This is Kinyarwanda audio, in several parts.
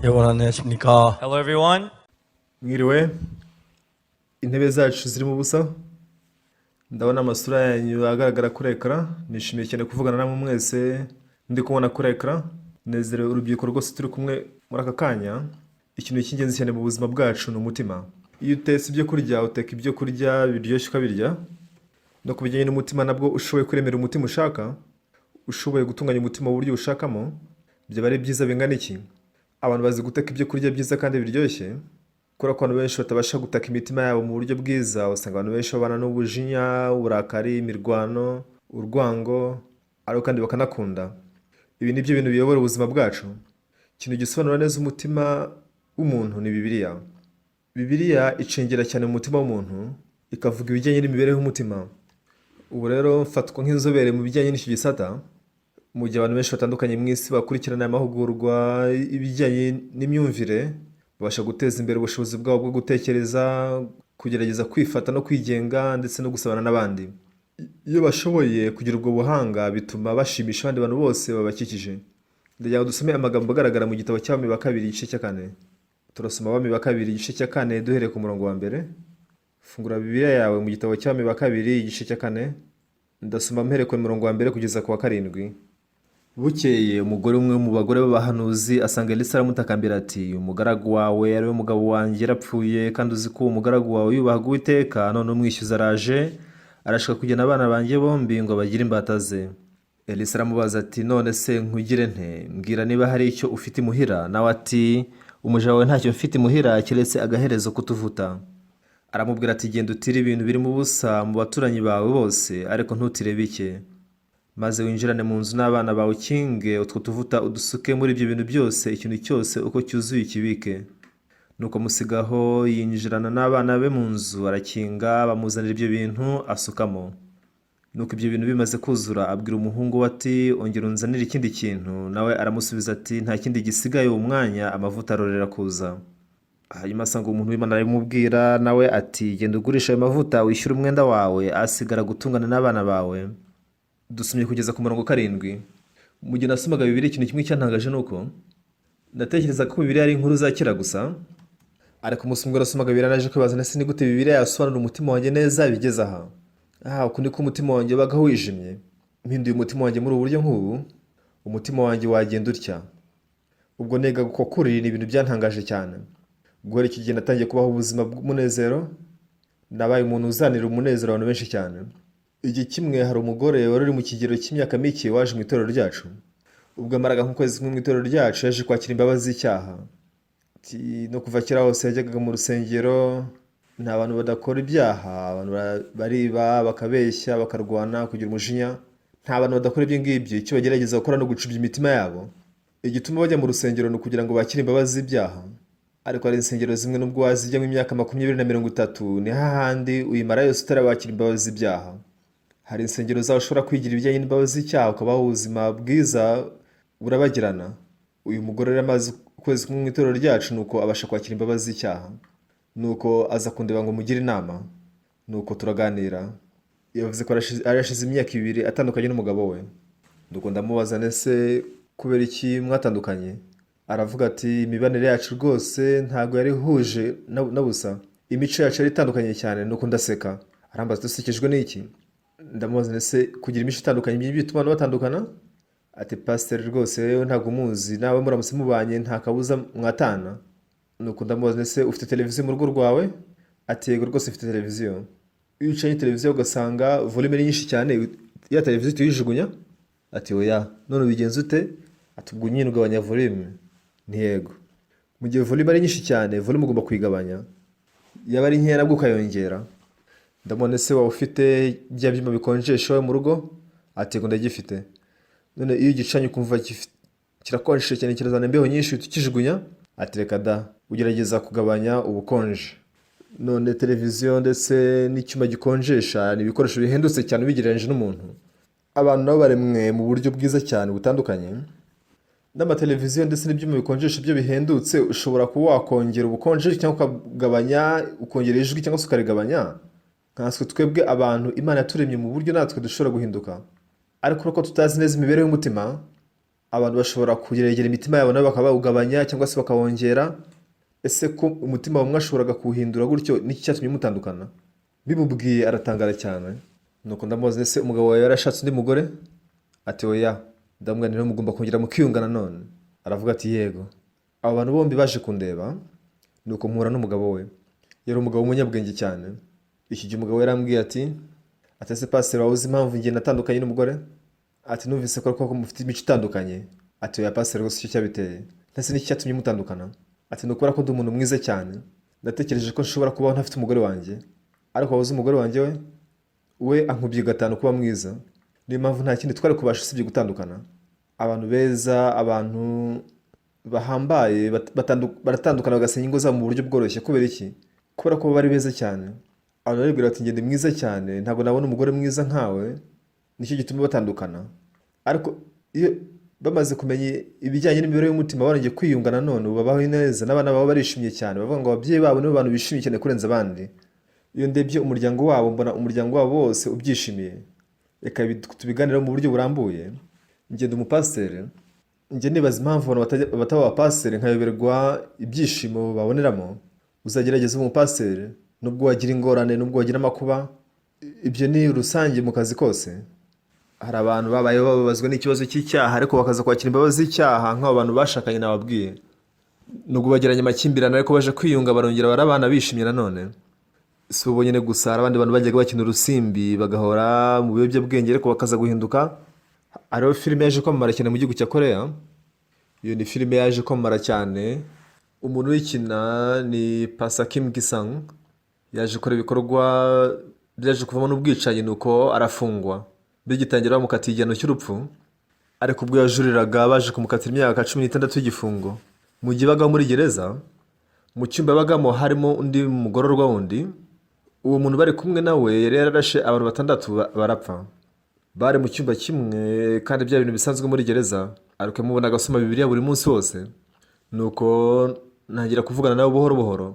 여러분 안녕하십니까? Hello, everyone. Mwiriwe, intebe zacu zirimo ubusa. Ndabona amasura yanyu agaragara kuri écran. Nishimiye cyane kuvugana namwe mwese ndi kubona kuri écran. Nezerewe urubyiruko rwose turi kumwe muri aka kanya. Ikintu cy'ingenzi cyane mu buzima bwacu ni umutima. Iyo utetse ibyo kurya, uteka ibyo kurya biryoshye ukabirya. No ku bijyanye n'umutima nabwo, ushoboye kuremera umutima ushaka, ushoboye gutunganya umutima mu buryo ushakamo, byaba ari byiza bingana iki? Abantu bazi guteka ibyo kurya byiza kandi biryoshye. Kubera ko abantu benshi batabasha gutaka imitima yabo mu buryo bwiza, usanga abantu benshi babana n'ubujinya, uburakari, imirwano, urwango, ariko kandi bakanakunda. Ibi ni byo bintu biyobora ubuzima bwacu. Ikintu gisobanura neza umutima w'umuntu ni Bibiliya. Bibiliya icengera cyane mu mutima w'umuntu, ikavuga ibijyanye n'imibereho y'umutima. Ubu rero mfatwa nk'inzobere mu bijyanye n'icyo gisata. Mu gihe abantu benshi batandukanye mu isi bakurikirana aya mahugurwa ibijyanye n'imyumvire, babasha guteza imbere ubushobozi bwabo bwo gutekereza, kugerageza kwifata no kwigenga, ndetse no gusabana n'abandi. Iyo bashoboye kugira ubwo buhanga, bituma bashimisha abandi bantu bose babakikije. Ndagira ngo dusome amagambo agaragara mu gitabo cy'Abami ba Kabiri, igice cya 4. Turasoma Abami ba Kabiri, igice cya 4, duhereye ku murongo wa 1. Fungura Bibiliya yawe mu gitabo cy'Abami ba Kabiri, igice cya 4. Ndasoma mpereye ku murongo wa 1 kugeza ku wa 7. Bukeye umugore umwe mu bagore b'abahanuzi asanga Elisa, aramutakambira ati: "Umugaragu wawe, ari we mugabo wanjye, yarapfuye, kandi uzi ko uwo mugaragu wawe yubahaga Uwiteka. None umwishyuza araje, arashaka kujyana abana banjye bombi ngo bagire imbata ze." Elisa aramubaza ati: "None se nkugire nte? Mbwira niba hari icyo ufite imuhira." Nawe ati: "Umuja wawe ntacyo mfite imuhira keretse agaherezo k'utuvuta." Aramubwira ati: "Genda utire ibintu birimo ubusa mu baturanyi bawe bose, ariko ntutire bike, maze winjirane mu nzu n'abana bawe, ukinge, utwo tuvuta udusuke muri ibyo bintu byose, ikintu cyose uko cyuzuye ukibike." Nuko amusigaho, yinjirana n'abana be mu nzu, arakinga, bamuzanira ibyo bintu, asukamo. Nuko ibyo bintu bimaze kuzura, abwira umuhungu we ati: "Ongera unzanire ikindi kintu." Nawe aramusubiza ati: "Nta kindi gisigaye." Uwo mwanya amavuta arorera kuza. Hanyuma asanga umuntu w'Imana, arabimubwira. Nawe ati: "Genda ugurisha ayo mavuta, wishyure umwenda wawe, asigara gutungana n'abana bawe." Dusomye kugeza ku murongo 7. Mu gihe nasomaga Bibiliya, ikintu kimwe cyantangaje ni uko ndatekereza ko Bibiliya ari inkuru za kera gusa. Ariko umunsi umwe nasomaga Bibiliya, naje kwibaza: "Ese ni gute Bibiliya yasobanura umutima wanjye neza bigeze aha?" Aha uku niko umutima wanjye wabaga wijimye. Mpinduye umutima wanjye muri ubu buryo nk'ubu, umutima wanjye wagenda utya. Ubwo nigaga uko kuri, ni ibintu byantangaje cyane. Guhera icyo gihe natangiye kubaho ubuzima bw'umunezero. Nabaye umuntu uzanira umunezero abantu benshi cyane. Igihe kimwe hari umugore wari uri mu kigero cy'imyaka mike waje mu itorero ryacu. Ubwo amaraga nk'ukwezi kumwe mu itorero ryacu, yaje kwakira imbabazi z'icyaha. Ati, no kuva kera hose yajyaga mu rusengero. Nta bantu badakora ibyaha. Abantu bariba, bakabeshya, bakarwana, kugira umujinya. Nta bantu badakora ibyo ngibyo. Icyo bagerageza gukora ni ugucubya imitima yabo. Igituma bajya mu rusengero ni ukugira ngo bakire imbabazi z'ibyaha. Ariko hari insengero zimwe, nubwo wazijyamo imyaka 20 na 30, ni hahandi uyimara yose utarawakira imbabazi z'ibyaha. Hari insengero zawe ushobora kwigira ibijyanye n'imbabazi z'icyaha, ukabaho ubuzima bwiza burabagirana. Uyu mugore rero amaze ukwezi kumwe mu itorero ryacu, nuko abasha kwakira imbabazi z'icyaha. Nuko aza kundeba ngo mugire inama. Nuko turaganira. Yavuze ko yarashize imyaka 2 atandukanye n'umugabo we. Nuko ndamubaza: "Ese kubera iki mwatandukanye?" Aravuga ati: "Imibanire yacu rwose ntabwo yari ihuje na busa, imico yacu yari itandukanye cyane." Nuko ndaseka. Arambaza: "Dusekejwe n'iki?" Ndamubaza: "Ese kugira imico itandukanye ibyo bituma abantu batandukana?" Ati: "Pasiteri, rwose wewe ntabwo umuzi, nawe muramutse mubanye nta kabuza mwatana." Nuko ndamubaza: "Ese ufite televiziyo mu rugo rwawe?" Ati: "Yego rwose, mfite televiziyo." "Iyo ucanye televiziyo ugasanga volume ari nyinshi cyane, ya televiziyo tuyijugunya?" Ati: "Oya." "None ubigenza ute?" Ati: "Ubwo nyine ugabanya volume." Nti: "Yego, mu gihe volume ari nyinshi cyane, volume ugomba kuyigabanya, yaba ari nkeya nabwo ukayongera." Ndamubona: "Ese waba ufite bya byuma bikonjesha iwawe mu rugo?" Ati: "Yego, ndagifite." "None iyo ugicanye ukumva kirakonjesha cyane, kirazana imbeho nyinshi, uhita ukijugunya?" Ati: "Reka da, ugerageza kugabanya ubukonje." None televiziyo ndetse n'icyuma gikonjesha ni ibikoresho bihendutse cyane ubigereranyije n'umuntu. Abantu nabo baremwe mu buryo bwiza cyane butandukanye. N'amateleviziyo ndetse n'ibyuma bikonjesha byo bihendutse, ushobora kuba wakongera ubukonje cyangwa ukagabanya, ukongera ijwi cyangwa se ukarigabanya. Nkanswe twebwe abantu, Imana yaturemye mu buryo natwe dushobora guhinduka. Ariko uko tutazi neza imibereho y'umutima. Abantu bashobora kugeregera imitima yabo nabo bakaba bawugabanya cyangwa se bakawongera. Ese ko umutima wawe mwashoboraga kuwuhindura gutyo, niki cyatumye mutandukana? Bimubwiye aratangara cyane. Nuko ndamubaza, ese umugabo wawe yarashatse undi mugore? Ati oya. Ndamubwira nti rero mugomba kongera mukiyunga nanone. Aravuga ati yego. Abo bantu bombi baje kundeba, nuko mpura n'umugabo we. Yari umugabo w'umunyabwenge cyane. Iki gihe umugabo yarambwiye ati ese pasiteri, waba uzi impamvu njye natandukanye n'umugore? Ati numvise ko ariko mufite imico itandukanye. Ati oya pasiteri, rwose icyo cyabiteye. Ese niki cyatumye mutandukana? Ati ni ukubera ko ndi umuntu mwiza cyane. Natekereje ko nshobora kubaho ntafite umugore wanjye, ariko waba uzi umugore wanjye we ankubye gatanu kuba mwiza. Niyo mpamvu nta kindi twari kubasha usibye gutandukana. Abantu beza, abantu bahambaye baratandukana bagasenya ingo zabo mu buryo bworoshye. Kubera iki? Kubera ko baba ari beza cyane. Abantu baribwira bati njye ndi mwiza cyane, ntabwo nabona umugore mwiza nkawe, nicyo gituma batandukana. Ariko iyo bamaze kumenya ibijyanye n'imibereho y'umutima, barongeye kwiyunga nanone, ubu babaho neza n'abana babo barishimye cyane. Bavuga ngo ababyeyi babo nibo bantu bishimye cyane kurenza abandi. Iyo ndebye umuryango wabo, mbona umuryango wabo wose ubyishimiye. Reka tubiganireho mu buryo burambuye. Njye ndi umupasiteri, njye nibaza impamvu abantu bataba abapasiteri, nkayoberwa ibyishimo baboneramo. Uzagerageza ube umupasiteri, nubwo wagira ingorane, nubwo wagira amakuba, ibyo ni rusange mu kazi kose. Hari abantu babayeho bababazwa n'ikibazo cy'icyaha, ariko bakaza kwakira imbabazi z'icyaha, nk'abo bantu bashakanye nababwiye. Nubwo bagiranye amakimbirane, ariko baje kwiyunga, barongera barabana bishimye nanone. Si bo bonyine gusa, hari abandi bantu bajyaga bakina urusimbi, bagahora mu biyobyabwenge, ariko bakaza guhinduka. Hariho filime yaje kwamamara cyane mu gihugu cya Korea. Iyo ni filime yaje kwamamara cyane. Umuntu uyikina ni Pasa Kim Gisang. Yaje gukora ibikorwa byaje kuvamo n'ubwicanyi, nuko arafungwa. Bigitangira bamukatiye igihano cy'urupfu, ariko ubwo yajuriraga baje kumukatira imyaka 16 y'igifungo. Mu gihe bagaho muri gereza, mu cyumba yabagamo harimo undi mugororwa wundi. Uwo muntu bari kumwe nawe yari yararashe abantu batandatu barapfa. Bari mu cyumba kimwe, kandi bya bintu bisanzwe muri gereza, ariko yamubonaga asoma Bibiliya buri munsi wose. Nuko ntangira kuvugana nawe buhoro buhoro.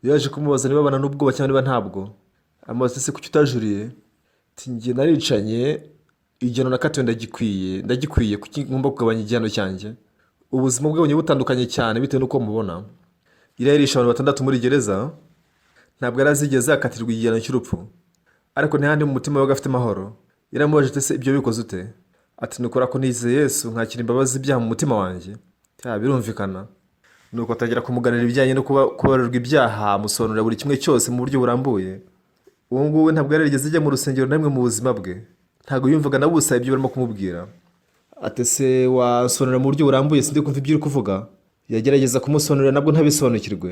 Yaje kumubaza niba abana n'ubwoba cyangwa niba ntabwo. Amubaza, ese kuki utajuriye? Ati njye naricanye, igihano nakatiwe ndagikwiye, ndagikwiye, kuki ngomba kugabanya igihano cyanjye? Ubuzima bwe bubonye butandukanye cyane bitewe n'uko mubona. Yari yarishe abantu batandatu muri gereza, ntabwo yari azigeze akatirwa igihano cy'urupfu, ariko ntihandi mu mutima we afite amahoro. Yaramubajije ati ese ibyo bikoze ute? Ati nukora ko nizeye Yesu nkakira imbabazi z'ibyaha mu mutima wanjye. Birumvikana. Nuko atangira kumuganira ibijyanye no kubabarirwa ibyaha, amusobanurira buri kimwe cyose mu buryo burambuye. Uwo nguwo ntabwo yari yarigeze ajya mu rusengero na rimwe mu buzima bwe. Ntabwo yumvaga na busa ibyo barimo kumubwira. Ati ese wasobanurira mu buryo burambuye, sindi kumva ibyo uri kuvuga? Yagerageza kumusobanurira nabwo ntabisobanukirwe,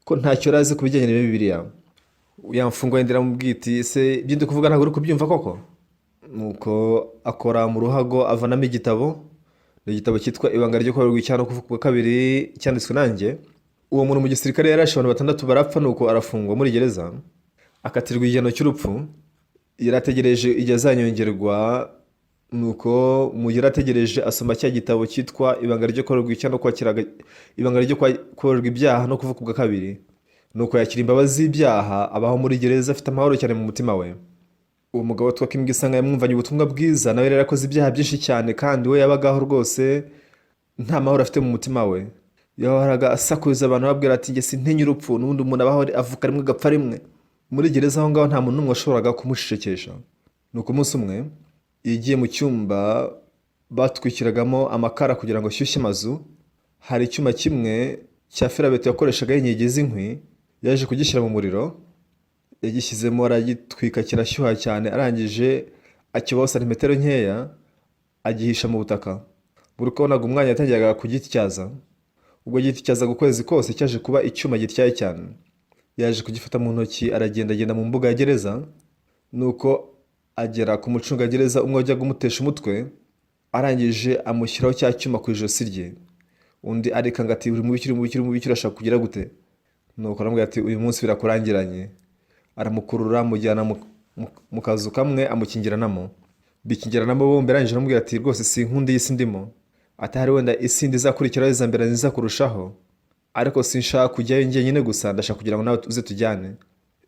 ko ntacyo yari azi ku bijyanye na Bibiliya. Yamfunguye ndiramubwira iti ese ibyo ndi kuvuga ntabwo uri kubyumva koko? Nuko akora mu ruhago avanamo igitabo. Ni igitabo cyitwa Ibanga ryo kubabarirwa icyaha no kuvuka ubwa kabiri, cyanditswe nanjye. Uwo muntu mu gisirikare yarashe abantu batandatu barapfa, nuko arafungwa muri gereza, akatirwa igihano cy'urupfu. Yari ategereje igihe azanyongerwa, nuko mu gihe yari ategereje asoma cya gitabo cyitwa Ibanga ryo kubabarirwa icyaha no kwakira ibanga ryo kubabarirwa ibyaha no kuvuka ubwa kabiri. Nuko yakira imbabazi z'ibyaha, abaho muri gereza afite amahoro cyane mu mutima we. Uwo mugabo witwa Kim Gisanga yamwumvanye ubutumwa bwiza, nawe yari yarakoze ibyaha byinshi cyane, kandi we yabagaho rwose nta mahoro afite mu mutima we. Yahoraga asakuza abantu ababwira ati njye sintinya urupfu, n'ubundi umuntu abaho avuka rimwe agapfa rimwe. Muri gereza aho ngaho nta muntu n'umwe washoboraga kumucecekesha. Nuko umunsi umwe yagiye mu cyumba batwikiragamo amakara kugira ngo ashyushye amazu. Hari icyuma kimwe cya ferabeto yakoreshaga yinyegeza z'inkwi, yaje kugishyira mu muriro. Yagishyizemo aragitwika kirashyuha cyane, arangije akibaho santimetero nkeya agihisha mu butaka. Buri uko wabonaga umwanya yatangiraga kugityaza. Ubwo gityazaga ukwezi kose cyaje kuba icyuma gityaye cyane. Yaje kugifata mu ntoki aragendagenda mu mbuga ya gereza, nuko agera ku mucungagereza umwe wajyaga umutesha umutwe, arangije amushyiraho cya cyuma ku ijosi rye. Undi arikanga ati uri mubiki, uri mubiki, uri mubiki, urashaka kugira gute? Nuko aramubwira ati uyu munsi birakurangiranye. Aramukurura amujyana mu kazu kamwe amukingiranamo. Bikingiranamo bombi, arangije aramubwira ati rwose sinkunda iyi si ndimo. Ati hari wenda isi ndi izakurikiraho izambera nziza kurushaho, ariko sinshaka kujyayo njyenyine gusa, ndashaka kugira ngo nawe uze tujyane.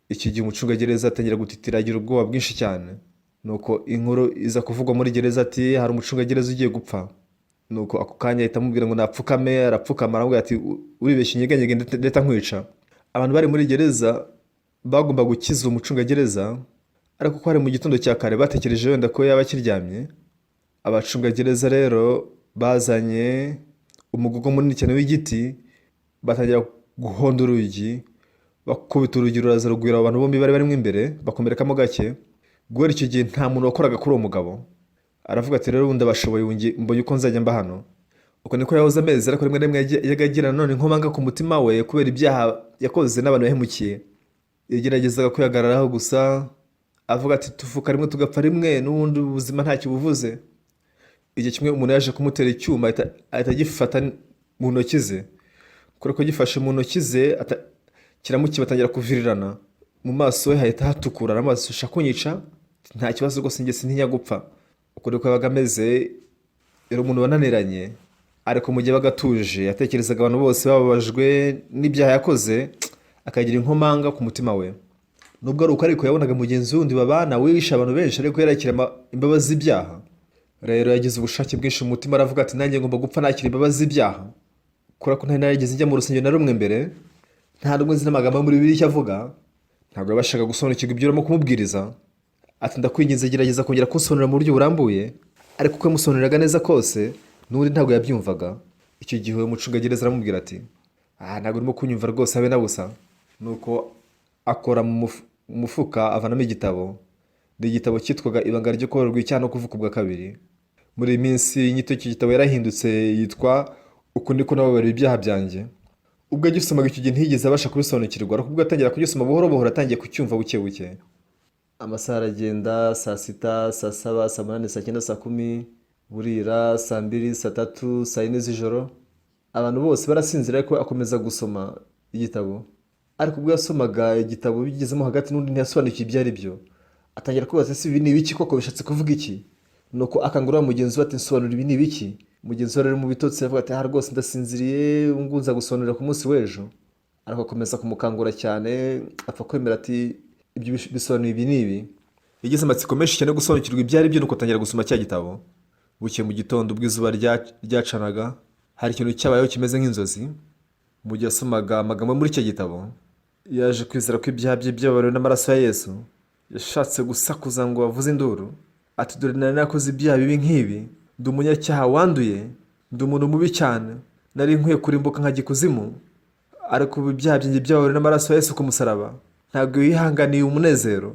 Icyo gihe umucungagereza atangira gutitira, agira ubwoba bwinshi cyane. Nuko inkuru iza kuvugwa muri gereza ati hari umucungagereza ugiye gupfa. Nuko ako kanya ahita amubwira ngo napfukame, arapfukama, aramubwira ati: "Uribeshya, unyeganyege ndeta nkwica." Abantu bari muri gereza bagomba gukiza umucungagereza, ariko ko hari mu gitondo cya kare, batekereje wenda ko yaba akiryamye. Abacungagereza rero bazanye umugogo munini cyane w'igiti, batangira guhonda urugi, bakubita urugi, ruraza rugwira abo bantu bombi bari barimo imbere, bakomerekamo gake. Guhera icyo gihe nta muntu wakoraga kuri uwo mugabo. Aravuga ati: "Rero ubu ndabashoboye, ubu mbonye uko nzajya mba hano." Uko niko yahoze amezi, ariko rimwe na rimwe yajyaga agira nanone inkomanga ku mutima we kubera ibyaha yakoze n'abantu yahemukiye. Yageragezaga kwihagararaho gusa, avuga ati: "Tuvuka rimwe, tugapfa rimwe, n'ubundi ubuzima ntacyo buvuze." Igihe kimwe umuntu yaje kumutera icyuma, ahita agifata mu ntoki ze. Kubera ko gifashe mu ntoki ze, kiramukiba, atangira kuvirirana, mu maso he hahita hatukura. Aramubaza: "Ushaka kunyica? Nta kibazo rwose, njye sintinya gupfa." Uko niko yabaga ameze, yari umuntu wananiranye. Ariko mu gihe yabaga atuje, yatekerezaga abantu bose bababajwe n'ibyaha yakoze, akagira inkomanga ku mutima we. Nubwo ari uko ariko, yabonaga mugenzi wundi babana wishe abantu benshi, ariko yarakira imbabazi z'ibyaha. Rero yagize ubushake bwinshi mu mutima, aravuga ati: "Nanjye ngomba gupfa nakira imbabazi z'ibyaha." Kubera ko ntari narigeze njya mu rusengero na rumwe mbere, nta n'ubwo nzi n'amagambo yo muri Bibiliya icyo avuga. Ntabwo yabashaga gusobanukirwa ibyo urimo kumubwiriza. Ati: "Ndakwinginze, gerageza kongera kunsobanurira mu buryo burambuye." Ariko uko yamusobanuriraga neza kose, n'ubundi ntabwo yabyumvaga. Icyo gihe uwo mucungagereza aramubwira ati: "Aha ntabwo urimo kunyumva rwose habe na busa." Nuko akora mu mufuka, avanamo igitabo. Ni igitabo cyitwaga Ibanga ryo Kubabarirwa Icyaha no Kuvuka Ubwa Kabiri. Muri iyi minsi inyito y'icyo gitabo yarahindutse, yitwa Uku Niko Nababariwe Ibyaha Byanjye. Ubwo agisomaga icyo gihe ntiyigeze abasha kubisobanukirwa, ariko ubwo atangira kugisoma buhoro buhoro, atangiye kucyumva buke buke. Amasaha aragenda: saa 6, saa 7, saa 8, saa 9, saa 10, burira, saa 2, saa 3, saa 4 z'ijoro. Abantu bose barasinzira, ariko akomeza gusoma igitabo. Ariko ubwo yasomaga igitabo, bigezemo hagati, n'undi ntiyasobanukiwe ibyo ari byo. Atangira kwibaza: "Ese ibi ni ibiki koko? Bishatse kuvuga iki?" Nuko akangurira mugenzi we ati: "Nsobanura, ibi ni ibiki?" Mugenzi we ari mu bitotsi, avuga ati: "Aha rwose ndasinziriye, ubu ngubu nza gusobanurira ku munsi w'ejo." Ariko akomeza kumukangura cyane, apfa kwemera ati: "Ibyo bisobanuye ibi n'ibi." Yagize amatsiko menshi cyane yo gusobanukirwa ibyo ari byo, nuko atangira gusoma cya gitabo. Bukeye mu gitondo, ubwo izuba ryacanaga, hari ikintu cyabayeho kimeze nk'inzozi. Mu gihe yasomaga amagambo muri icyo gitabo, yaje kwizera ko ibyaha bye byababariwe n'amaraso ya Yesu. Yashatse gusakuza ngo avuze induru, ati: "Dore nari nakoze ibyaha bibi nk'ibi, ndi umunyacyaha wanduye, ndi umuntu mubi cyane, nari nkwiye kurimbuka nkajya ikuzimu, ariko ubu ibyaha byanjye byababariwe n'amaraso ya Yesu ku musaraba." Ntabwo yihanganiye umunezero,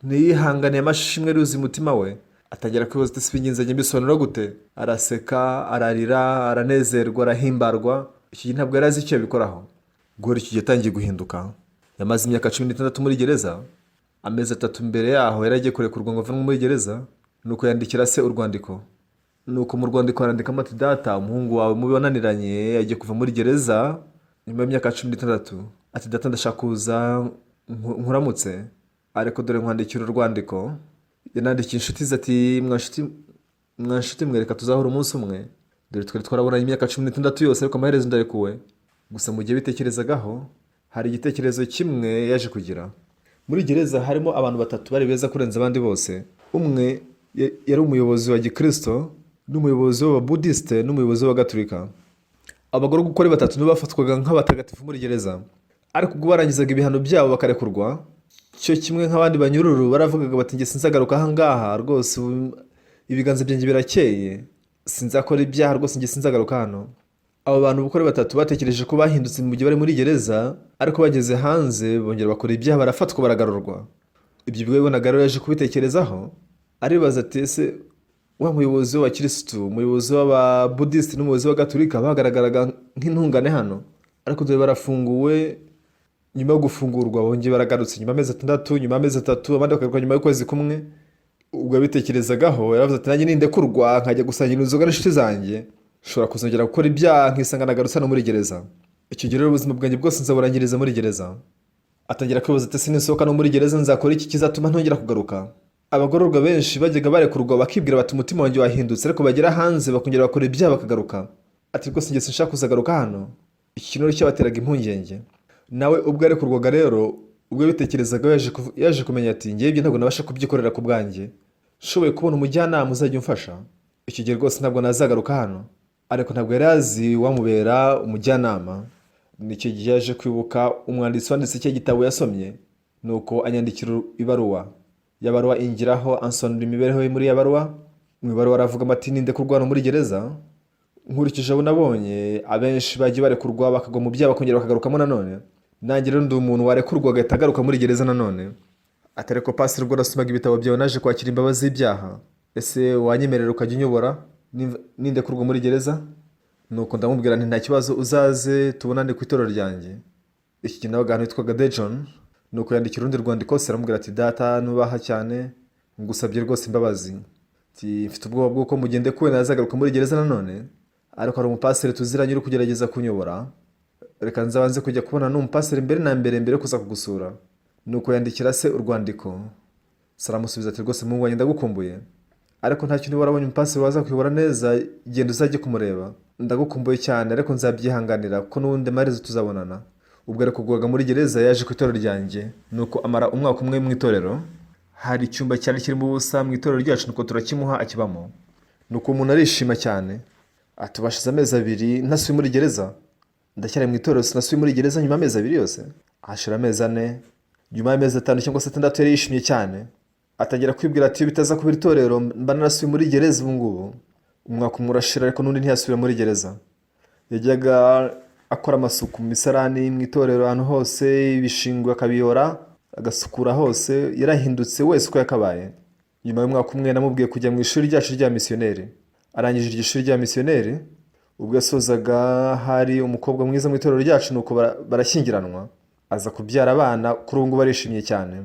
ntiyihanganiye amashimwe yuzuye umutima we. Atangira kwibaza ati: "Ese ibi mbisobanura gute?" Araseka, ararira, aranezerwa, arahimbarwa. Icyo gihe ntabwo yari azi icyo yabikoraho. Guhera icyo gihe yatangiye guhinduka. Yamaze imyaka 16 muri gereza. Amezi 3 mbere yaho yari agiye kurekurwa ngo avanwe muri gereza. Nuko yandikira se urwandiko. Nuko mu rwandiko arandikamo ati: "Data, umuhungu wawe mubi wananiranye agiye kuva muri gereza nyuma y'imyaka 16." Ati: "Data, ndashaka kuza nkuramutse, ariko dore nkwandikira urwandiko." Yanandikiye inshuti ze ati: "Mwa nshuti mwereka tuzahura umunsi umwe. Dore twari twarabonanye imyaka 16 yose, ariko amaherezo ndarekuwe." Gusa mu gihe bitekerezagaho, hari igitekerezo kimwe yaje kugira. Muri gereza harimo abantu batatu bari beza kurenza abandi bose. Umwe yari umuyobozi wa gikirisito, n'umuyobozi w'ababudisite, n'umuyobozi w'abagatulika. Abagororwa uko ari batatu nibo bafatwaga nk'abatagatifu muri gereza. Ariko ubwo barangizaga ibihano byabo bakarekurwa, cyo kimwe nk'abandi banyururu, baravugaga bati: "Njye sinzagaruka aha ngaha rwose, ubu ibiganza byanjye birakeye, sinzakora ibyaha rwose, njye sinzagaruka hano." Abo bantu uko ari batatu batekereje ko bahindutse mu gihe bari muri gereza, ariko bageze hanze bongera bakora ibyaha, barafatwa, baragarurwa. Ibyo ubwo yabibonaga rero, yaje kubitekerezaho, aribaza ati: "Ese wa muyobozi w'abakirisitu, umuyobozi w'ababudisiti n'umuyobozi w'abagatulika bagaragaraga nk'intungane hano, ariko dore barafunguwe, nyuma yo gufungurwa bongeye baragarutse nyuma y'amezi 6, nyuma y'amezi 3, abandi bakagaruka nyuma y'ukwezi kumwe." Ubwo yabitekerezagaho, yaravuze ati: "Nanjye nindekurwa nkajya gusangira inzoga n'inshuti zanjye, nshobora kuzongera gukora ibyaha, nkisanga nagarutse hano muri gereza. Icyo gihe rero ubuzima bwanjye bwose nzaburangiriza muri gereza." Atangira kwibaza ati: "Ese ninsohoka no muri gereza nzakora iki kizatuma ntongera kugaruka?" Abagororwa benshi bajyaga barekurwa bakibwira bati: "Umutima wanjye wahindutse," ariko bagera hanze bakongera bakora ibyaha, bakagaruka. Ati: "Rwose njye sinshaka kuzagaruka hano." Iki kintu rero cyabateraga impungenge. Nawe ubwo yarekurwaga rero, ubwo yabitekerezaga, yaje kumenya ati: "Ngewe ibyo ntabwo nabasha kubyikorera ku bwanjye. Nshoboye kubona umujyanama uzajya umfasha, icyo gihe rwose ntabwo nazagaruka hano." Ariko ntabwo yari azi uwamubera umujyanama. Nicyo gihe yaje kwibuka umwanditsi wanditse icyo gitabo yasomye, nuko anyandikira ibaruwa. Ya baruwa ingiraho, ansobanurira imibereho ye muri ya baruwa. Mu ibaruwa aravuga ati: "Nindekurwa hano muri gereza, nkurikije abo nabonye, abenshi bagiye barekurwa bakagwa mu byaha, bakongera bakagarukamo nanone. Nanjye rero ndi umuntu warekurwa agahita agaruka muri gereza nanone." Ati: "Ariko pasiteri, ubwo nasomaga ibitabo byawe naje kwakira imbabazi z'ibyaha. Ese wanyemerera ukajya unyobora nindekurwa muri gereza?" Nuko ndamubwira nti: "Nta kibazo, uzaze tubonane ku itorero ryanjye." Iki gihe nabaga ahantu hitwaga Daejeon. Nuko yandikira urundi rwandiko se, aramubwira ati: "Data nubaha cyane, ngusabye rwose imbabazi." Ati: "Mfite ubwoba bw'uko mugende kuwe nazagaruka muri gereza nanone, ariko hari umupasiteri tuziranye uri kugerageza kunyobora. Reka nzabanze kujya kubona n'umupasiteri mbere na mbere, mbere yo kuza kugusura." Nuko yandikira se urwandiko. Se aramusubiza ati: "Rwose muhungu wanjye, ndagukumbuye, ariko nta kintu, warabonye umupasiteri waza kuyobora neza, genda uzajye kumureba. Ndagukumbuye cyane, ariko nzabyihanganira kuko n'ubundi amaherezo tuzabonana." Ubwo yarekurwaga muri gereza yaje ku itorero ryanjye, nuko amara umwaka umwe mu itorero. Hari icyumba cyari kirimo ubusa mu itorero ryacu, nuko turakimuha akibamo. Nuko umuntu arishima cyane, ati: "Bashize amezi 2 ntasubiye muri gereza, ndacyari mu itorero, sinasubiye muri gereza nyuma y'amezi 2 yose." Hashira amezi 4. Nyuma y'amezi 5 cyangwa se 6 yari yishimye cyane, atangira kwibwira ati: "Iyo bitaza kuba itorero mba narasubiye muri gereza ubu ngubu." Umwaka umwe urashira, ariko n'undi ntiyasubira muri gereza. Yajyaga akora amasuku mu misarani, mu itorero, ahantu hose, ibishingwe akabiyora, agasukura hose. Yarahindutse wese uko yakabaye. Nyuma y'umwaka umwe namubwiye kujya mu ishuri ryacu rya misiyoneri. Arangije iryo shuri rya misiyoneri, ubwo yasozaga hari umukobwa mwiza mu itorero ryacu, nuko barashyingiranwa, aza kubyara abana. Kuri ubu ngubu barishimye cyane.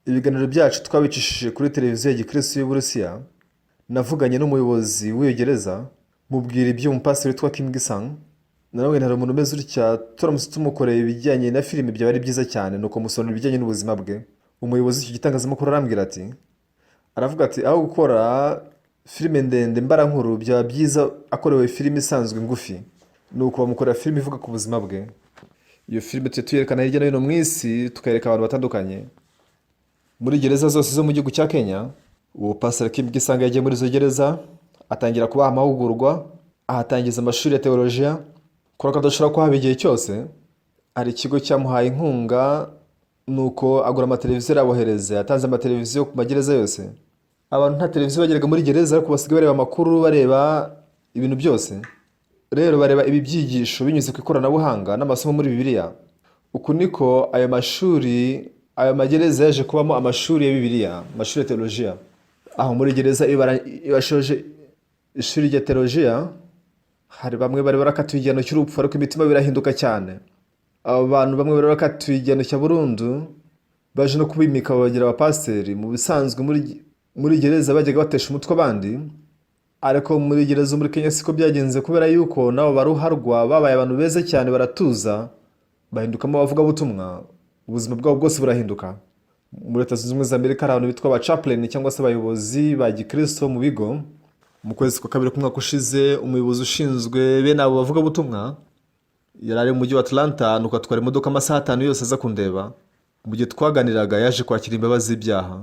Ibiganiro byacu twabicishije kuri televiziyo ya gikirisitu y'Uburusiya. Navuganye n'umuyobozi w'iyo gereza, mubwira ibyo umupasiteri witwa Kim Gisang. Nawe hari umuntu umeze utya, turamutse tumukoreye ibijyanye na filime byaba ari byiza cyane. Nuko musobanurira ibijyanye n'ubuzima bwe. Umuyobozi w'icyo gitangazamakuru arambwira ati, aravuga ati: "Aho gukora filime ndende mbarankuru, byaba byiza akorewe filime isanzwe ngufi." Nuko bamukorera filime ivuga ku buzima bwe. Iyo filime tujya tuyerekana hirya no hino mu isi, tukayereka abantu batandukanye muri gereza zose zo mu gihugu cya Kenya. Uwo Pastor Kim Gisanga yagiye muri izo gereza, atangira kubaha amahugurwa, ahatangiza amashuri ya teolojiya. Kubera ko adashobora kuhaba igihe cyose, hari ikigo cyamuhaye inkunga, nuko agura amateleviziyo arabohereza. Yatanze amateleviziyo ku magereza yose. Abantu nta televiziyo bageraga muri gereza, ariko basigaye bareba amakuru, bareba ibintu byose. Rero bareba ibi byigisho binyuze ku ikoranabuhanga n'amasomo muri Bibiliya. Uku niko ayo mashuri, ayo magereza yaje kubamo amashuri ya Bibiliya, amashuri ya teolojiya. Aho muri gereza, iyo bashoje ishuri rya teolojiya, hari bamwe bari barakatiwe igihano cy'urupfu, ariko imitima birahinduka cyane. Abo bantu bamwe bari barakatiwe igihano cya burundu, baje no kubimika babagira abapasiteri. Mu bisanzwe muri gereza bajyaga batesha umutwe abandi, ariko muri gereza muri Kenya siko byagenze, kubera yuko nabo baruharwa babaye abantu beza cyane, baratuza, bahindukamo abavugabutumwa, ubuzima bwabo bwose burahinduka. Muri Leta Zunze Ubumwe za Amerika hari abantu bitwa aba chaplain cyangwa se abayobozi ba gikristo mu bigo. Mu kwezi kwa kabiri k'umwaka ushize, umuyobozi ushinzwe bene abo bavugabutumwa yari ari mu mujyi wa Atlanta, nuko atwara imodoka amasaha 5 yose aza kundeba. Mu gihe twaganiraga yaje kwakira imbabazi z'ibyaha,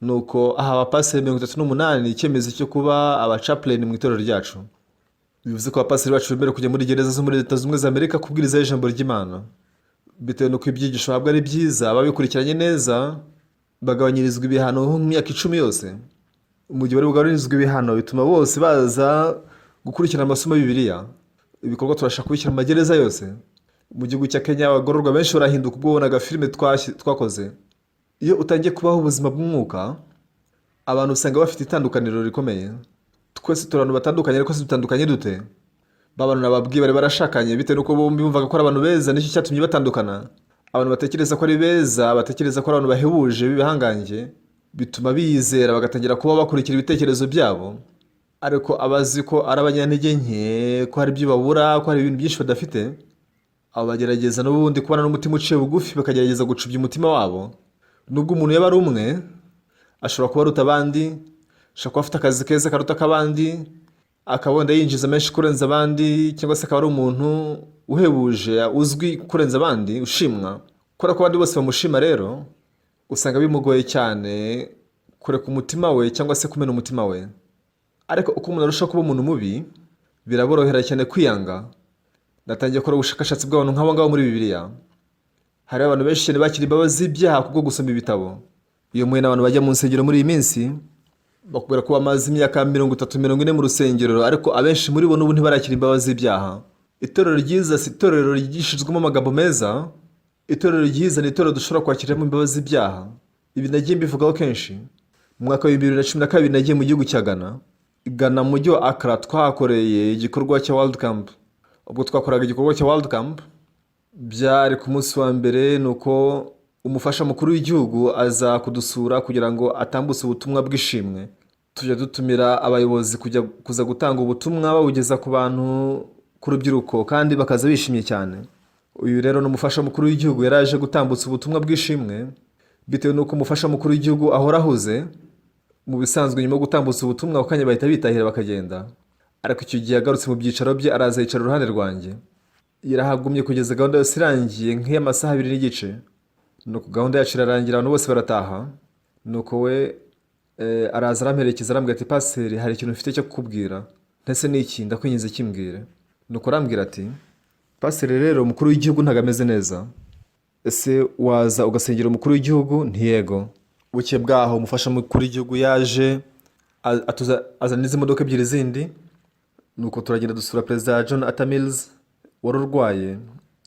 nuko aha abapasiteri 38 icyemezo cyo kuba aba chaplain mu itorero ryacu. Bivuze ko abapasiteri bacu bemerewe kujya muri gereza zo muri Leta Zunze Ubumwe za Amerika kubwirizaho ijambo ry'Imana. Bitewe n'uko ibyigisho bahabwa ari byiza, ababikurikiranye neza bagabanyirizwa ibihano nko mu myaka 10 yose. Mu gihe bari bugabanyirizwa ibihano, bituma bose baza gukurikirana amasomo ya Bibiliya. Ibikorwa turashaka kubishyira mu magereza yose mu gihugu cya Kenya. Abagororwa benshi barahinduka ubwo babonaga filime twakoze. Iyo utangiye kubaho ubuzima bw'umwuka, abantu usanga bafite itandukaniro rikomeye. Twese turi abantu batandukanye, ariko se dutandukanye dute? Ba bantu nababwiye bari barashakanye, bitewe n'uko bombi bumvaga ko ari abantu beza, nicyo cyatumye batandukana. Abantu batekereza ko ari beza, batekereza ko ari abantu bahebuje b'ibihangange, bituma biyizera, bagatangira kuba bakurikira ibitekerezo byabo. Ariko abazi ko ari abanyantege nke, ko hari ibyo babura, ko hari ibintu byinshi badafite, abo bagerageza n'ubundi kubana n'umutima uciye bugufi, bakagerageza gucubya umutima wabo. Nubwo umuntu yaba ari umwe, ashobora kuba aruta abandi, ashobora kuba afite akazi keza karuta ak'abandi, akaba wenda yinjiza menshi kurenza abandi, cyangwa se akaba ari umuntu uhebuje, uzwi kurenza abandi, ushimwa. Kubera ko abandi bose bamushima rero, usanga bimugoye cyane kureka umutima we cyangwa se kumena umutima we. Ariko uko umuntu arushaho kuba umuntu mubi, Biraborohera cyane kwiyanga. Natangiye gukora ubushakashatsi bw'abantu nk'abo ngabo muri Bibiliya. Hari abantu benshi cyane bakira imbabazi z'ibyaha kubwo gusoma ibitabo. Iyo muhuye n'abantu bajya mu nsengero muri iyi minsi, bakubwira ko bamaze imyaka 30, 40 mu rusengero, ariko abenshi muri bo n'ubu ntibarakira imbabazi z'ibyaha. Itorero ryiza si itorero ryigishirizwamo amagambo meza. Itorero ryiza ni itorero dushobora kwakiramo imbabazi z'ibyaha. Ibi nagiye mbivugaho kenshi. Mu mwaka wa 2012 nagiye mu gihugu cya Ghana. Ghana, mu mujyi wa Accra, twahakoreye igikorwa cya World Camp. Ubwo twakoraga igikorwa cya World Camp, byari ku munsi wa mbere, ni uko umufasha mukuru w'igihugu aza kudusura kugira ngo atambutse ubutumwa bw'ishimwe. Tujya dutumira abayobozi kujya kuza gutanga ubutumwa babugeza ku bantu, ku rubyiruko, kandi bakaza bishimye cyane. Uyu rero ni umufasha mukuru w'igihugu, yari aje gutambutsa ubutumwa bw'ishimwe. Bitewe n'uko umufasha mukuru w'igihugu ahora ahuze, mu bisanzwe nyuma yo gutambutsa ubutumwa ako kanya bahita bitahira bakagenda. Ariko icyo gihe yagarutse mu byicaro bye, araza yicara iruhande rwanjye. Yarahagumye kugeza gahunda yose irangiye, nk'iy'amasaha 2 n'igice. Nuko gahunda yacu irarangira, abantu bose barataha. Nuko we araza aramperekeza, arambwira ati: "Pasiteri, hari ikintu mfite cyo kukubwira." Ndetse n'iki? Ndakwinginze kimbwire. Nuko arambwira ati: "Pasiteri, rero umukuru w'igihugu ntabwo ameze neza. Ese waza ugasengera umukuru w'igihugu?" Ntiyego. Buke bwaho umufasha mukuru w'igihugu yaje azana n'izi modoka ebyiri zindi. Nuko turagenda dusura Perezida John Atta Mills wari urwaye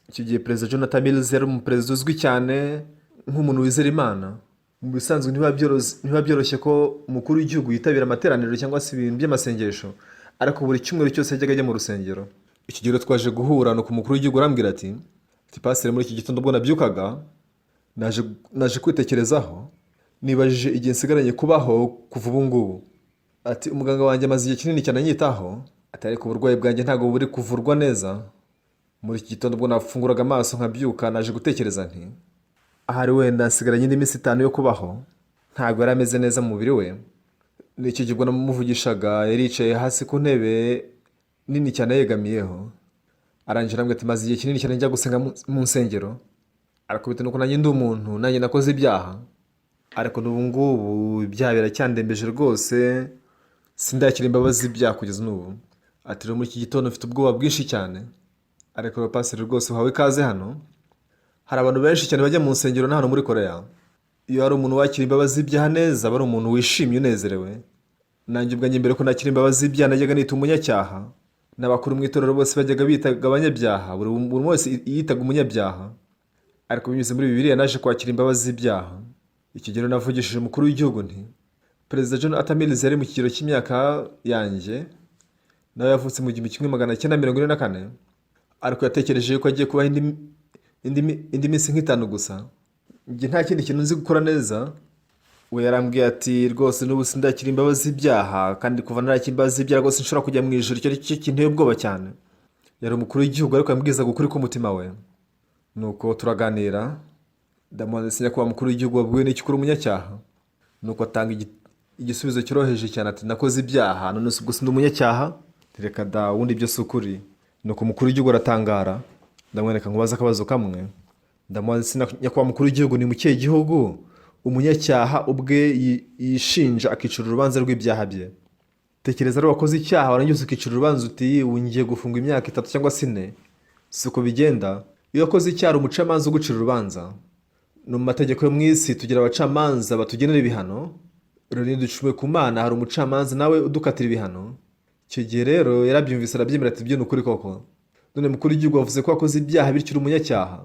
icyo gihe. Perezida John Atta Mills yari umuperezida uzwi cyane nk'umuntu wizera Imana. Mu bisanzwe ntibiba byoroshye ko umukuru w'igihugu yitabira amateraniro cyangwa se ibintu by'amasengesho, ariko buri cyumweru cyose yajyaga ajya mu rusengero. Icyo gihe rero twaje guhura, nuko umukuru w'igihugu arambwira ati: "Pasiteri, muri iki gitondo ubwo nabyukaga naje kwitekerezaho, nibajije igihe nsigaranye kubaho kuva ubu ngubu." Ati: "Umuganga wanjye amaze igihe kinini cyane anyitaho." Ati: "Ariko uburwayi bwanjye ntabwo buri kuvurwa neza. Muri iki gitondo ubwo nafunguraga amaso nkabyuka, naje gutekereza nti ahari wenda nsigaranye indi minsi 5 yo kubaho." Ntabwo yari ameze neza mu mubiri we. N'icyo gihe ubwo namuvugishaga yari yicaye hasi ku ntebe nini cyane yegamiyeho. Arangije arambwira ati: "Maze igihe kinini cyane njya gusenga mu nsengero, ariko bitewe nuko nanjye ndi umuntu, nanjye nakoze ibyaha, ariko n'ubu ngubu ibyaha biracyandembeje rwose, sindakira imbabazi z'ibyaha kugeza n'ubu." Ati: "Rero muri iki gitondo mfite ubwoba bwinshi cyane. Ariko rero pasiteri, rwose uhawe ikaze hano." Hari abantu benshi cyane bajya mu nsengero na hano muri Korea. Iyo hari umuntu wakira imbabazi z'ibyaha neza, aba ari umuntu wishimye, unezerewe. Nanjye ubwanjye mbere ko nakira imbabazi z'ibyaha, najyaga nita umunyacyaha. N'abakuru mu itorero bose bajyaga bitaga abanyabyaha. Buri wese yitaga umunyabyaha. Ariko binyuze muri Bibiliya naje kwakira imbabazi z'ibyaha. Icyo gihe navugishije umukuru w'igihugu nti Perezida John Atta Mills yari mu kigero cy'imyaka yanjye, nawe yavutse mu 1944, ariko yatekereje yuko agiye kubaho indi minsi nk'itanu gusa. Njye nta kindi kintu nzi gukora neza. We yarambwiye ati: "Rwose n'ubu sindakira imbabazi z'ibyaha, kandi kuva narakira imbabazi z'ibyaha rwose nshobora kujya mu ijuru. Icyo ari cyo kinteye ubwoba cyane." Yari umukuru w'igihugu, ariko yambwizaga ukuri k'umutima we. Nuko turaganira, ndamubaza: "Nyakubahwa mukuru w'igihugu, wabwiwe n'iki uri umunyacyaha?" Nuko atanga igisubizo cyoroheje cyane, ati: "Nakoze ibyaha, none se ubwo sindi umunyacyaha?" Reka da, ubundi ibyo si ukuri. Nuko umukuru w'igihugu aratangara. Ndamwereka nkubaza akabazo kamwe. Ndamubaza: "Nyakubahwa mukuru w'igihugu, ni mu kihe gihugu umunyacyaha ubwe yishinja akicira urubanza rw'ibyaha bye?" Tekereza ari wakoze icyaha, warangiza ukicira urubanza uti: "Ubu ngiye gufungwa imyaka 3 cyangwa se 4." Si uko bigenda. Iyo wakoze icyaha, umucamanza ugucira urubanza. No mu mategeko yo mu isi tugira abacamanza batugenera ibihano. Rero niyo ducumuye ku Mana, hari umucamanza nawe udukatira ibihano. Icyo gihe rero yarabyumvise, arabyemera, ati: "Ibyo ni ukuri koko. None mukuru w'igihugu, wavuze ko wakoze ibyaha, bityo uri umunyacyaha,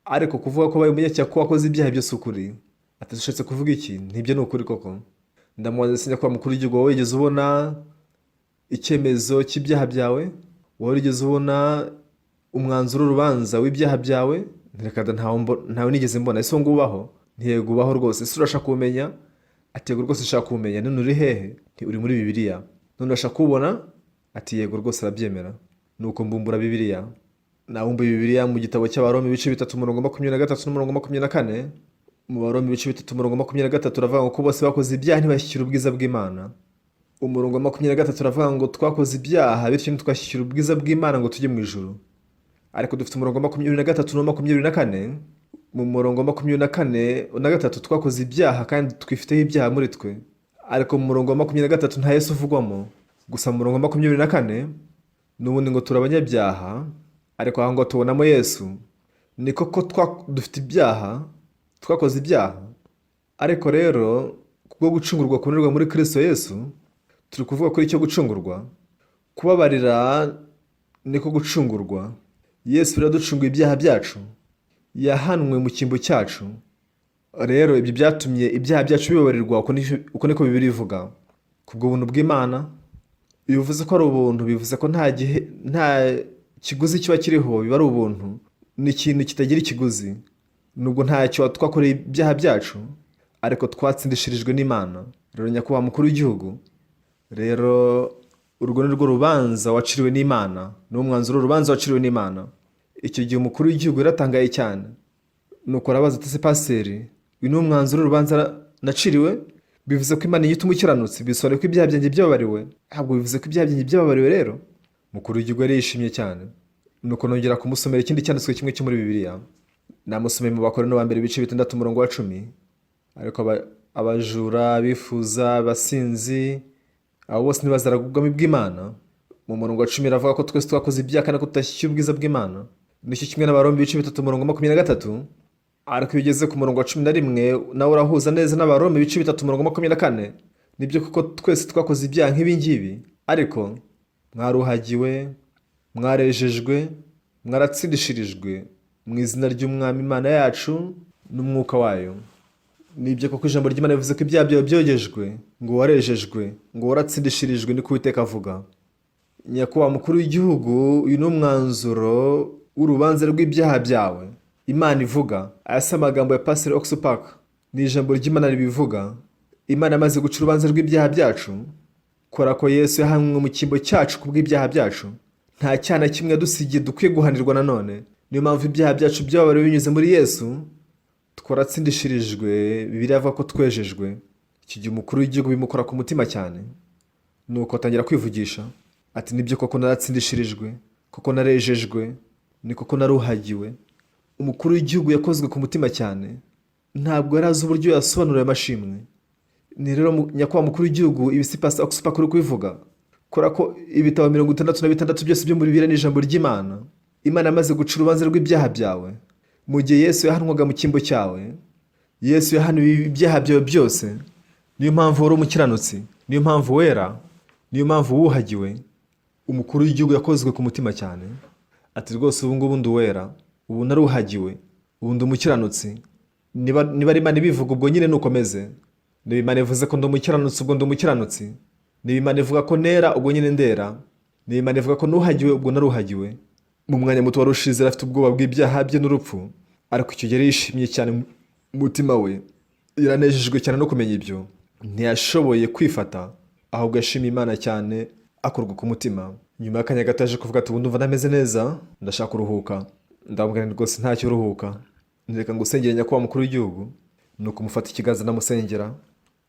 ariko kuvuga ko wabaye umunyacyaha ko wakoze ibyaha, ibyo si ukuri." Ati: "Ushatse kuvuga iki?" Ntibyo ni ukuri koko. Ndamubaza: "Ese nyakubahwa mukuru w'igihugu, wowe wigeze ubona icyemezo cy'ibyaha byawe? Wowe wigeze ubona umwanzuro w'urubanza w'ibyaha byawe?" Reka da, ntawe nigeze mbona. "Ese uwo nguwo ubaho?" Ntiyego, ubaho rwose. "Ese urashaka kuwumenya?" Ati: "Yego rwose, nshaka kuwumenya." "None uri hehe?" Nti: "Uri muri Bibiliya." "None urashaka kuwubona?" Ati: "Yego rwose." Arabyemera. Nuko mbumbura Bibiliya. Nawumbuye Bibiliya mu gitabo cy'Abaroma ibice 3, umurongo 23 n'umurongo 24. Mu Baroma ibice 3, umurongo 23 uravuga ngo ko bose bakoze ibyaha ntibashyikira ubwiza bw'Imana. Umurongo wa 23 uravuga ngo twakoze ibyaha, bityo ntitwashyikira ubwiza bw'Imana ngo tujye mu ijuru. Ariko dufite umurongo wa 23 na 24. Mu murongo wa 24 na 3, twakoze ibyaha kandi twifiteho ibyaha muri twe, ariko mu murongo wa 23 nta Yesu uvugwamo. Gusa mu murongo wa 24. N'ubundi ngo turi abanyabyaha, ariko aha ngo tubonamo Yesu. Ni koko dufite ibyaha, twakoze ibyaha, ariko rero kubwo gucungurwa kubonerwa muri Kristo Yesu, turi kuvuga kuri icyo gucungurwa. Kubabarira niko gucungurwa. Yesu rero yaducunguye ibyaha byacu, yahanwe mu cyimbo cyacu. Rero ibyo byatumye ibyaha byacu bibabarirwa, uko niko Bibiliya ivuga. Kubwo buntu bw'Imana, iyo uvuze ko ari ubuntu, bivuze ko nta gihe nta kiguzi kiba kiriho, biba ari ubuntu. Ni ikintu kitagira ikiguzi. Nubwo ntacyo twakoreye ibyaha byacu, ariko twatsindishirijwe n'Imana. Rero nyakubahwa mukuru w'igihugu, rero urwo ni rwo rubanza waciriwe n'Imana, ni wo mwanzuro w'urubanza waciriwe n'Imana. Icyo gihe umukuru w'igihugu yaratangaye cyane, nuko arabaza ati: "Ese pasiteri, uyu ni wo mwanzuro w'urubanza naciriwe? Bivuze ko Imana yita umukiranutsi? Bisobanuye ko ibyaha byanjye byababariwe?" Ntabwo bivuze ko ibyaha byanjye byababariwe. Rero mukuru w'igihugu yari yishimye cyane, nuko nongera kumusomera ikindi cyanditswe kimwe cyo muri Bibiliya. Namusomeye mu Bakorinto ba mbere ibice 6, umurongo wa 10: "Ariko abajura, abifuza, abasinzi, abo bose ntibazaragwa ubwami bw'Imana." Mu murongo wa 10 iravuga ko twese twakoze ibyaha kandi ko tudashyikira ubwiza bw'Imana. Nicyo kimwe n'Abaroma ibice 3, umurongo wa 23. Ariko iyo ugeze ku murongo wa 11, nawe urahuza neza n'Abaroma ibice 3, umurongo wa 24. Nibyo kuko twese twakoze ibyaha nk'ibi ngibi, ariko mwaruhagiwe, mwarejejwe, mwaratsindishirijwe mu izina ry'Umwami Imana yacu n'umwuka wayo. Nibyo koko, ijambo ry'Imana rivuze ko ibyaha byawe byogejwe, ngo warejejwe, ngo waratsindishirijwe, niko Uwiteka avuga. Nyakubahwa mukuru w'igihugu, uyu ni umwanzuro w'urubanza rw'ibyaha byawe Imana ivuga. Aya si amagambo ya Pasiteri Oxupac, ni ijambo ry'Imana ribivuga. Imana yamaze guca urubanza rw'ibyaha byacu kubera ko Yesu yahanwe mu cyimbo cyacu kubw'ibyaha byacu. Nta cyaha na kimwe yadusigiye dukwiye guhanirwa nanone. Niyo mpamvu ibyaha byacu byababariwe binyuze muri Yesu, twaratsindishirijwe. Bibiliya avuga ko twejejwe. Iki gihe umukuru w'igihugu bimukora ku mutima cyane, nuko atangira kwivugisha ati: "Nibyo koko naratsindishirijwe, koko narejejwe, ni koko naruhagiwe." Umukuru w'igihugu yakozwe ku mutima cyane, ntabwo yari azi uburyo yasobanura ayo mashimwe. Ni rero nyakubahwa mukuru w'igihugu, ibi si Pastor Oxupac uri kubivuga, kubera ko ibitabo 66 byose byo muri Bibiliya ni ijambo ry'Imana. Imana yamaze guca urubanza rw'ibyaha byawe mu gihe Yesu yahanwaga mu cyimbo cyawe. Yesu yahanuye ibyaha byawe byose. Niyo mpamvu wari umukiranutsi, niyo mpamvu wera, niyo mpamvu wuhagiwe. Umukuru w'igihugu yakozwe ku mutima cyane, ati: "Rwose ubu ngubu ndi uwera, ubu naruhagiwe, ubu ndi umukiranutsi. Niba ari Imana ibivuga, ubwo nyine nukomeze. Niba Imana ivuze ko ndi umukiranutsi, ubwo ndi umukiranutsi. Niba Imana ivuga ko nera, ubwo nyine ndera. Niba Imana ivuga ko nuhagiwe, ubwo naruhagiwe." Mu mwanya muto wari ushize yari afite ubwoba bw'ibyaha bye n'urupfu, ariko icyo gihe yari yishimye cyane mu mutima we, yaranejejwe cyane no kumenya ibyo. Ntiyashoboye kwifata, ahubwo yashimiye Imana cyane, akorwa ku mutima. Nyuma y'akanya gato yaje kuvuga ati: "Ubu ndumva ntameze neza, ndashaka kuruhuka." Ndamubwira nti: "Rwose ntacyo, uruhuka, reka ngusengere, nyakubahwa mukuru w'igihugu." Nuko mufata ikiganza ndamusengera,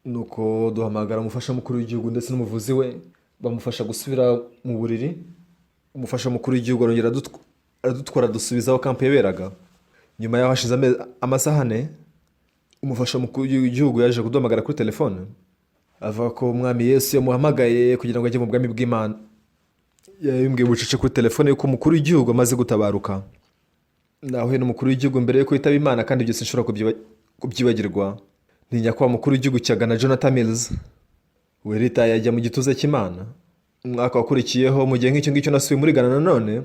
nuko duhamagara umufasha mukuru w'igihugu ndetse n'umuvuzi we, bamufasha gusubira mu buriri. Umufasha mukuru w'igihugu arongera aradutwara, dusubiza aho camp yaberaga. Nyuma yaho hashize amasaha 4, umufasha mukuru w'igihugu yaje kuduhamagara kuri telefone, avuga ko Umwami Yesu yamuhamagaye kugira ngo ajye mu bwami bw'Imana. Yabimbwiye bucece kuri telefone yuko umukuru w'igihugu amaze gutabaruka. Nahuye n'umukuru w'igihugu mbere yuko yitaba Imana, kandi ibyo sinshobora kubyibagirwa. Ni nyakubahwa mukuru w'igihugu cya Ghana, Jonathan Mills, weritaye ajya mu gituza cy'Imana. Umwaka wakurikiyeho, mu gihe nk'icyo ngicyo, nasubiye muri Ghana nanone.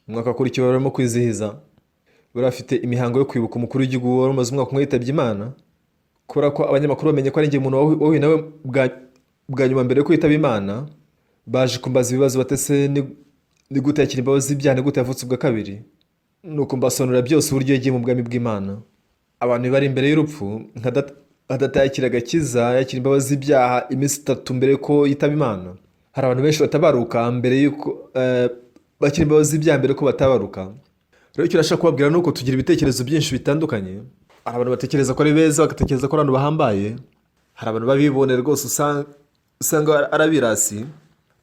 Umwaka wakurikiyeho barimo kwizihiza, bari bafite imihango yo kwibuka umukuru w'igihugu wari umaze umwaka umwe yitabye Imana. Kubera ko abanyamakuru bamenye ko ari njye umuntu wahuye nawe bwa nyuma mbere yo kwitaba Imana, baje kumbaza ibibazo batese: Ni gute yakira imbabazi z'ibyaha? Ni gute yavutse ubwa kabiri?" Nuko mbasobanurira byose, uburyo yagiye mu bwami bw'Imana. Abantu bari imbere y'urupfu, nka data yakira agakiza, yakira imbabazi z'ibyaha iminsi 3 mbere yuko yitaba Imana. Hari abantu benshi batabaruka mbere y'uko bakira imbabazi z'ibyaha mbere yuko batabaruka. Rero icyo nashaka kubabwira ni uko tugira ibitekerezo byinshi bitandukanye. Hari abantu batekereza ko ari beza, bagatekereza ko ari abantu bahambaye. Hari abantu babibone rwose, usanga ari abirasi.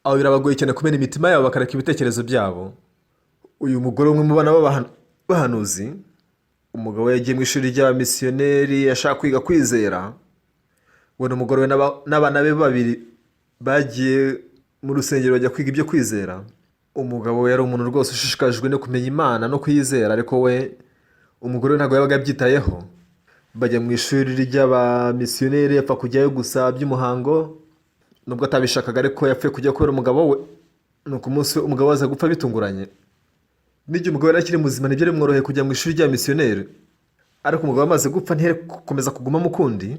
Aho birabagoye cyane kumena imitima yabo, bakareka ibitekerezo byabo. Uyu mugore, umwe mu bana b'abahanuzi, umugabo yagiye mu ishuri ry'abamisiyoneri ashaka kwiga kwizera. We n'umugore we n'abana be babiri bagiye mu rusengero, bajya kwiga ibyo kwizera. Umugabo yari umuntu rwose ushishikajwe no kumenya Imana no kuyizera, ariko we umugore we ntabwo yabaga abyitayeho. Bajya mu ishuri ry'abamisiyoneri, apfa kujyayo gusa by'umuhango, nubwo atabishakaga ariko yapfuye kujya kubera umugabo we. Nuko umunsi we umugabo aza gupfa bitunguranye. N'igihe umugabo yari akiri muzima ntibyari bimworoheye kujya mu ishuri ry'abamisiyoneri, ariko umugabo amaze gupfa ntiyari gukomeza kugumamo ukundi.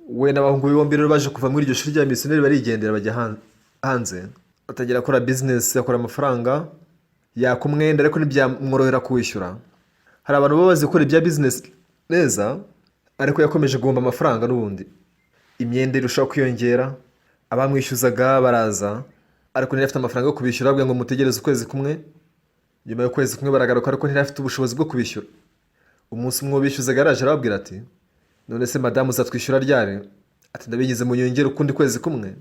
We n'abahungu be bombi rero baje kuva muri iryo shuri ry'abamisiyoneri, barigendera bajya hanze. Atangira akora bizinesi, akora amafaranga, yaka umwenda ariko ntibyamworohera kuwishyura. Hari abantu baba bazi gukora ibya bizinesi neza, ariko yakomeje guhomba amafaranga n'ubundi. Imyenda irushaho kwiyongera, abamwishyuzaga baraza, ariko ntiyari afite amafaranga yo kubishyura, bababwira ngo mutegereze ukwezi kumwe. Nyuma y'ukwezi kumwe baragaruka, ariko ntiyari afite ubushobozi bwo kubishyura. Umunsi umwe uwo bishyuzaga yaraje arababwira ati: "None se madamu, uzatwishyura ryari?" Ati: "Ndabinginze munyongere ukundi kwezi kumwe."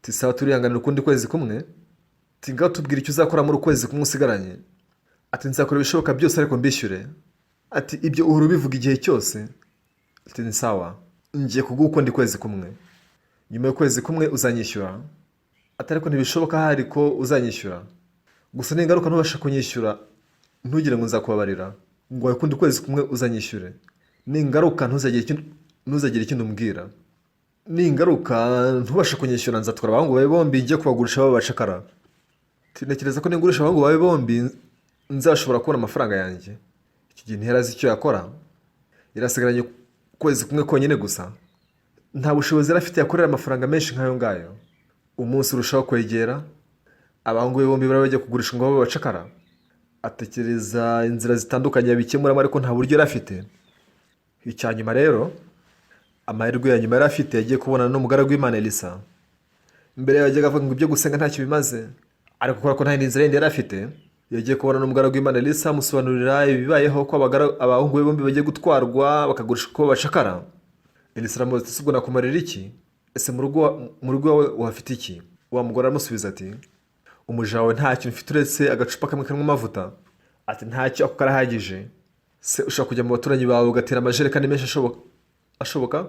Ati: "Sawa, turihanganira ukundi kwezi kumwe." Ati: "Ngaho tubwira icyo uzakora muri ukwezi kumwe usigaranye." Ati: "Nzakora ibishoboka byose ariko mbishyure." Ati: "Ibyo uhora ubivuga igihe cyose." Ati: "Ni sawa, ngiye kuguha ukundi kwezi kumwe, nyuma y'ukwezi kumwe uzanyishyura." Ati: "Ariko ntibishoboka ahari ko uzanyishyura gusa, ningaruka ntubashe kunyishyura ntugire ngo nzakubabarira. Ngo ukundi kwezi kumwe uzanyishyure, ningaruka ntuzagire ikindi umbwira. Ningaruka ntubashe kunyishyura, nzatwara abahungu bawe bombi njye kubagurisha babe abacakara." Ati: "Ntekereza ko ningurisha abahungu bawe bombi nzashobora kubona amafaranga yanjye." Icyo gihe ntiyari azi icyo yakora, yari asigaranye ukwezi kumwe konyine gusa, nta bushobozi yari afite yakorera amafaranga menshi nk'ayo ngayo. Umunsi urushaho kwegera, abahungu be bombi bari bagiye kugurisha ngo babe abacakara. Atekereza inzira zitandukanye yabikemuramo, ariko nta buryo yari afite. Icya nyuma rero, amahirwe ya nyuma yari afite, yagiye kubonana n'umugaragu w'Imana Elisa. Mbere yajyaga avuga ngo ibyo gusenga ntacyo bimaze, ariko kubera ko nta yindi nzira yindi yari afite, yagiye kubona n'umugaragu w'Imana Elisa, amusobanurira ibibayeho, ko abahungu be bombi bagiye gutwarwa bakagurishwa ko bacakara. Elisa aramubaza ati: "Ubwo nakumarira iki? Ese mu rugo iwawe uhafite iki?" Wa mugore aramusubiza ati: "Umuja wawe nta kintu ufite uretse agacupa kamwe karimo amavuta." Ati: "Ntacyo, ako karahagije. Se ushobora kujya mu baturanyi bawe ugatira amajerekani menshi ashoboka?"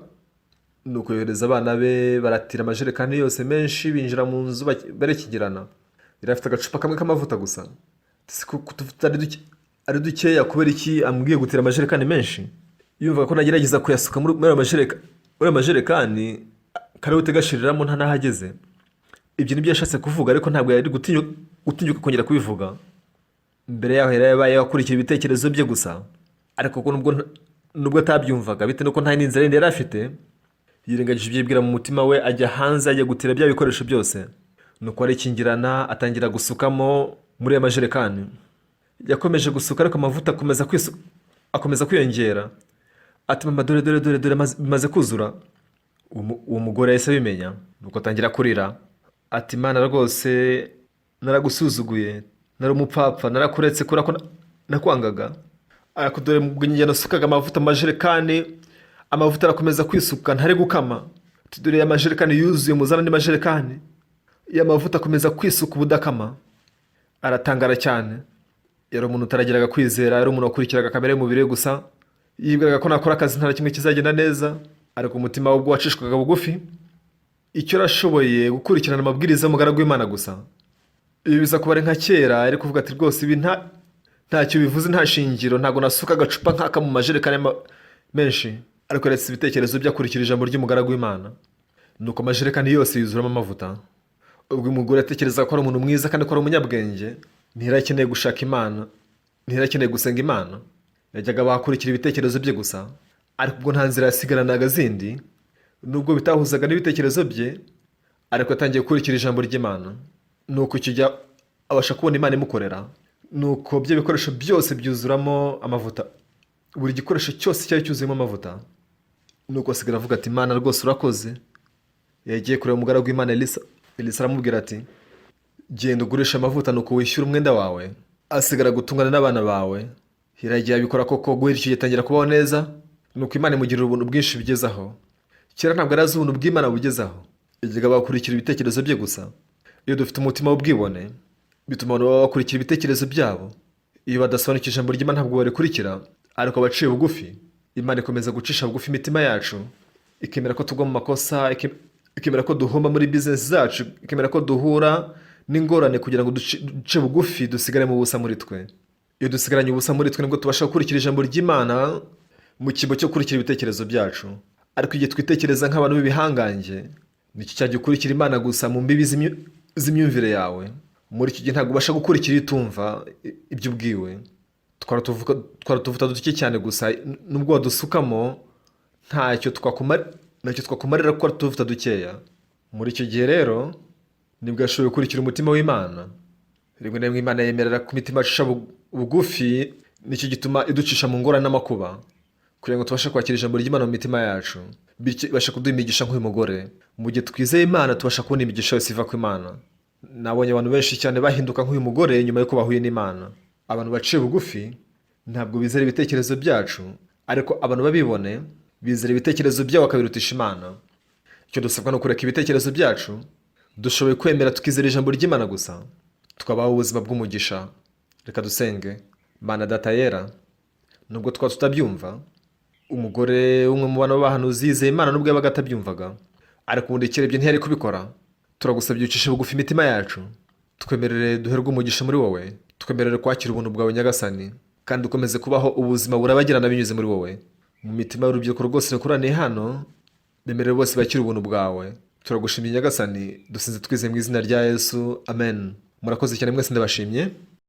Nuko yohereza abana be, baratira amajerekani yose menshi, binjira mu nzu barekingirana. Yari afite agacupa kamwe k'amavuta gusa. Ese ko utuvuta ari dukeya, kubera iki ambwiye gutira amajerekani menshi? Yumvaga ko nagerageza kuyasuka muri ayo majerekani karihute gashiriramo nta n'ahageze. Ibyo nibyo yashatse kuvuga, ariko ntabwo yari gutinyuka kongera kubivuga. Mbere yaho yari yabaye akurikira ibitekerezo bye gusa, ariko ko nubwo atabyumvaga, bitewe nuko nta n'inzira yindi yari afite, yirengagije ibyo yibwira mu mutima we, ajya hanze, ajya gutira bya bikoresho byose. Nuko arikingirana, atangira gusukamo muri ayo majerekani. Yakomeje gusuka, ariko amavuta akomeza kwiyongera. Ati: "Mama, dore, dore, dore, dore bimaze kuzura." Uwo mugore yahise abimenya, nuko atangira kurira ati: "Imana rwose, naragusuzuguye, nari umupfapfa, narakuretse kubera ko nakwangaga, ariko dore ubwo njye nasukaga amavuta mu majerekani, amavuta arakomeza kwisuka, ntari gukama." Ati: "Dore aya majerekani yuzuye, muzana andi majerekani." Iyo amavuta akomeza kwisuka ubudakama. Aratangara cyane. Yari umuntu utaragiraga kwizera, yari umuntu wakurikiraga kamere y'umubiri we gusa, yibwiraga ko nakora akazi nta na kimwe kizagenda neza. Ariko umutima we ubwo wacishwaga bugufi, icyo yarashoboye gukurikirana amabwiriza y'umugaragu w'Imana gusa. Ibi biza kuba ari nka kera, yari kuvuga ati: "Rwose ibi ntacyo bivuze, nta shingiro, ntabwo nasuka agacupa nk'aka mu majerekani menshi." Ariko yaretse ibitekerezo bye, akurikira ijambo ry'umugaragu w'Imana, nuko amajerekani yose yuzuramo amavuta. Ubwo umugore atekereza ko ari umuntu mwiza kandi ko ari umunyabwenge, ntiyari akeneye gushaka Imana, ntiyari akeneye gusenga Imana, yajyaga bakurikira ibitekerezo bye gusa. Ariko ubwo nta nzira yasigaranaga zindi, nubwo bitahuzaga n'ibitekerezo bye, ariko yatangiye gukurikira ijambo ry'Imana. Nuko icyo gihe abasha kubona Imana imukorera. Nuko bya bikoresho byose byuzuramo amavuta, buri gikoresho cyose cyari cyuzuyemo amavuta. Nuko asigara avuga ati: "Imana rwose urakoze." Yagiye kureba umugaragu w'Imana Elisa. Elisa aramubwira ati: "Genda ugurishe amavuta, nuko wishyure umwenda wawe, asigara gutungana n'abana bawe." Hiragiye abikora koko. Guhera icyo gihe atangira kubaho neza, nuko Imana imugirira ubuntu bwinshi bigezaho. Kera ntabwo yari azi ubuntu bw'Imana bugezaho, yajyaga bakurikira ibitekerezo bye gusa. Iyo dufite umutima w'ubwibone, bituma abantu baba bakurikira ibitekerezo byabo. Iyo badasobanukiwe ijambo ry'Imana ntabwo barikurikira. Ariko abaciye bugufi, Imana ikomeza gucisha bugufi imitima yacu, ikemera ko tugwa mu makosa, ikemera ko duhomba muri bizinesi zacu, ikemera ko duhura n'ingorane kugira ngo duce bugufi, dusigaremo ubusa muri twe. Iyo dusigaranye ubusa muri twe, nibwo tubasha gukurikira ijambo ry'Imana mu cyimbo cyo gukurikira ibitekerezo byacu. Ariko igihe twitekereza nk'abantu b'ibihangange, nicyo cyagiye ukurikira Imana gusa mu mbibi z'imyumvire yawe. Muri icyo gihe ntabwo ubasha gukurikira iyo utumva ibyo ubwiwe. Twari utuvuta duke cyane gusa, nubwo wadusukamo ntacyo twakumarira kuko ari utuvuta dukeya. Muri icyo gihe rero nibwo yashoboye gukurikira umutima w'Imana. Rimwe na rimwe Imana yemerera ko imitima yacu ica bugufi, nicyo gituma iducisha mu ngorane n'amakuba kugira ngo tubashe kwakira ijambo ry'Imana mu mitima yacu, bityo ibashe kuduha imigisha nk'uyu mugore. Mu gihe twizeye Imana, tubasha kubona imigisha yose iva ku Imana. Nabonye abantu benshi cyane bahinduka nk'uyu mugore nyuma y'uko bahuye n'Imana. Abantu baciye bugufi ntabwo bizera ibitekerezo byacu, ariko abantu babibone bizera ibitekerezo byabo bakabirutisha Imana. Icyo dusabwa ni ukureka ibitekerezo byacu, dushoboye kwemera tukizera ijambo ry'Imana gusa, tukabaho ubuzima bw'umugisha. Reka dusenge. Mana Data yera, nubwo twaba tutabyumva, umugore umwe mu bana b'abahanuzi yizeye Imana nubwo yabaga atabyumvaga, ariko ubundi ikirebye ntiyari kubikora. Turagusabye ucishe bugufi imitima yacu, twemerere duherwe umugisha muri wowe, twemerere kwakira ubuntu bwawe Nyagasani, kandi dukomeze kubaho ubuzima burabagirana binyuze muri wowe. Mu mitima y'urubyiruko rwose rukoraniye hano, bemerere bose bakira ubuntu bwawe. Turagushimiye Nyagasani, dusinze twizeye mu izina rya Yesu, amen. Murakoze cyane mwese, ndabashimye.